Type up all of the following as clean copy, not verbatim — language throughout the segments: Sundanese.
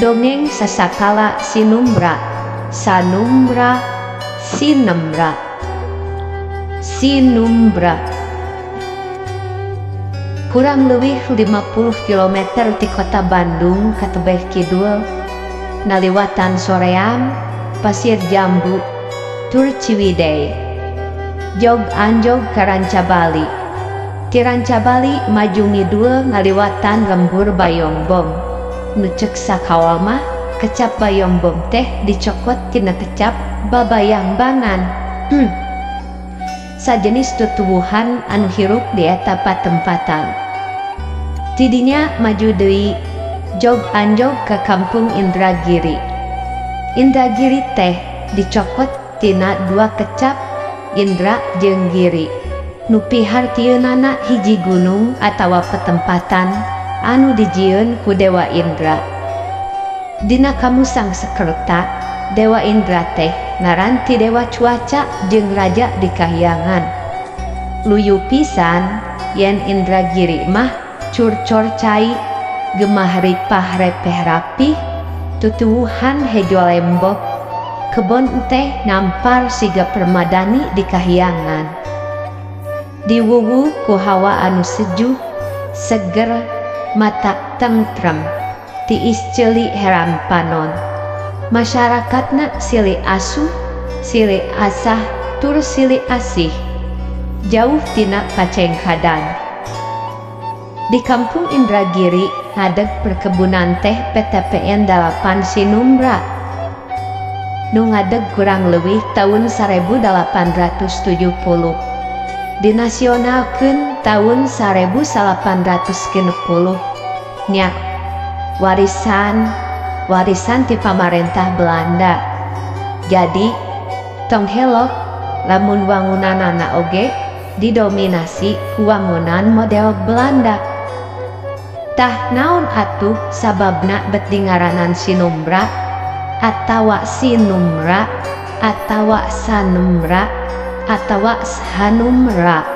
Dongeng Sasakala Sinumbra, Sanumbra, Sinembra. Sinumbra. Kurang leuwih 50 kilometer ti kota Bandung ka tebeh kidul, ngaliwatan Soreang, Pasir Jambu, tur Ciwidey. Jog anjog ka Rancabali. Ti Rancabali maju ngidul ngaliwatan lembur Bayongbong. Nu cek sakaol mah kecap Bayongbong teh dicokot tina kecap babayangbangan. Sajenis tutuwuhan anu hirup di eta patempatan. Ti dinya maju deui jog anjog ka kampung Indragiri. Indragiri teh dicokot tina dua kecap Indra jeung Giri nu pihartieunana hiji gunung atawa petempatan anu dijieun ku Dewa Indra. Dina kamus Sangsekerta, Dewa Indra teh ngaran ti dewa cuaca jeung raja di kahyangan. Luyu pisan yen Indragiri mah curcor cai, gemah ripah repeh rapih, tutuwuhan hejo lembok, kebon teh nampar siga permadani di kahyangan. Diwuwuh ku hawa anu sejuk, seger, matak tentrem, tiis ceuli heram panon. Masyarakatna silih asuh, silih asah tur silih asih. Jauh tina kacengkadan. Di kampung Indragiri ngadeg perkebunan teh PTPN 8 Sinumbra. Nu ngadeg kurang leuwih taun 1870. Dinasionalkeun taun 1860 nya warisan warisan ti pamarentah Belanda. Jadi tong helok lamun wangunanana oge didominasi ku wangunan model Belanda. Tah, naon atuh sababna bet dingaranan Sinumbra atawa Sinumra atawa Sanumra atawa Sanumra?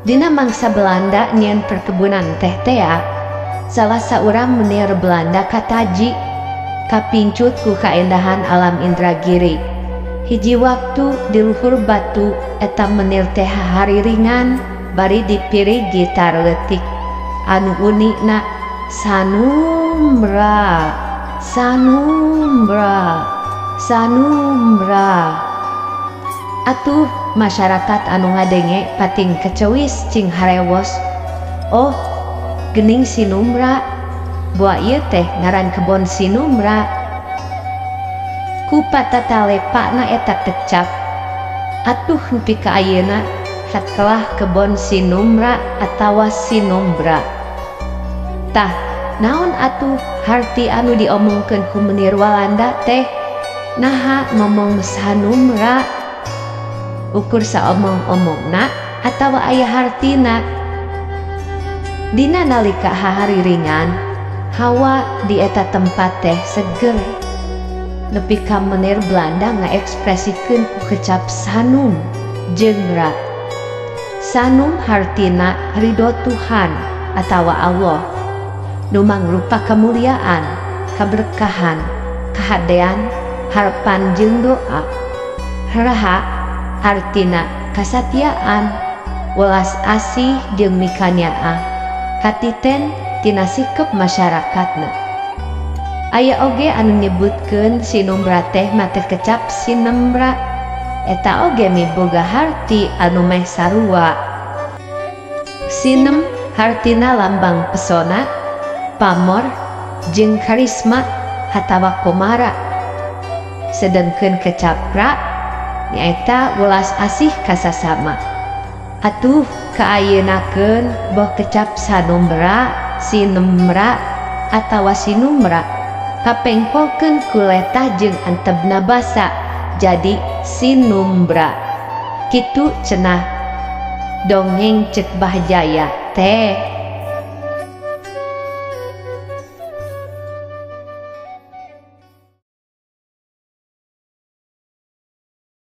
Dina mangsa Belanda nyieun perkebunan teh tea, salah saurang menir Belanda kataji, kapincut ku kaendahan alam Indragiri. Hiji waktu di luhur batu eta menir teh hahariringan bari dipirig gitar leutik anu unina Sanumbra, Sanumbra, Sanumbra. Atuh masyarakat anu ngadenge pating kecewis cing harewos, "Oh, gening Sinumbra, boa ieu teh ngaran kebon Sinumbra." Ku patatalepana eta kecap, atuh nepi ka ayeuna kakelah kebon Sinumbra atawa Sinumbra. Tah, naon atuh harti anu diomongkeun ku menir Walanda teh? Naha ngomong Sanumra? Ukur saomong-omongna atawa aya hartina? Dina nalika hahariringan, hawa di eta tempat teh seger nepi ka menir Belanda ngaekspresikeun ku kecap Sanum jeung ra. Sanum hartina ridho Tuhan atawa Allah nu mangrupa kemuliaan, kaberkahan, kahadean, harapan jeung doa. Raha hartina kasatiaan, welas asih jeung mikanyaah katiten tina sikep masyarakatna. Aya oge anu nyebutkeun Sinumbra teh mate kecap Sinembra, eta oge miboga harti anu meh sarua. Sinem hartina lambang pesona, pamor jeung karisma hatawa komara, sedengkeun kecap ra nyaeta welas asih ka sasama. Atuh kaayeunakeun boh kecap Sanumbra, Sinemra atawa Sinumra, kapengkolkeun ku letah jeung antebna basa jadi Sinumbra. Kitu cenah dongeng cek Bah Jaya teh.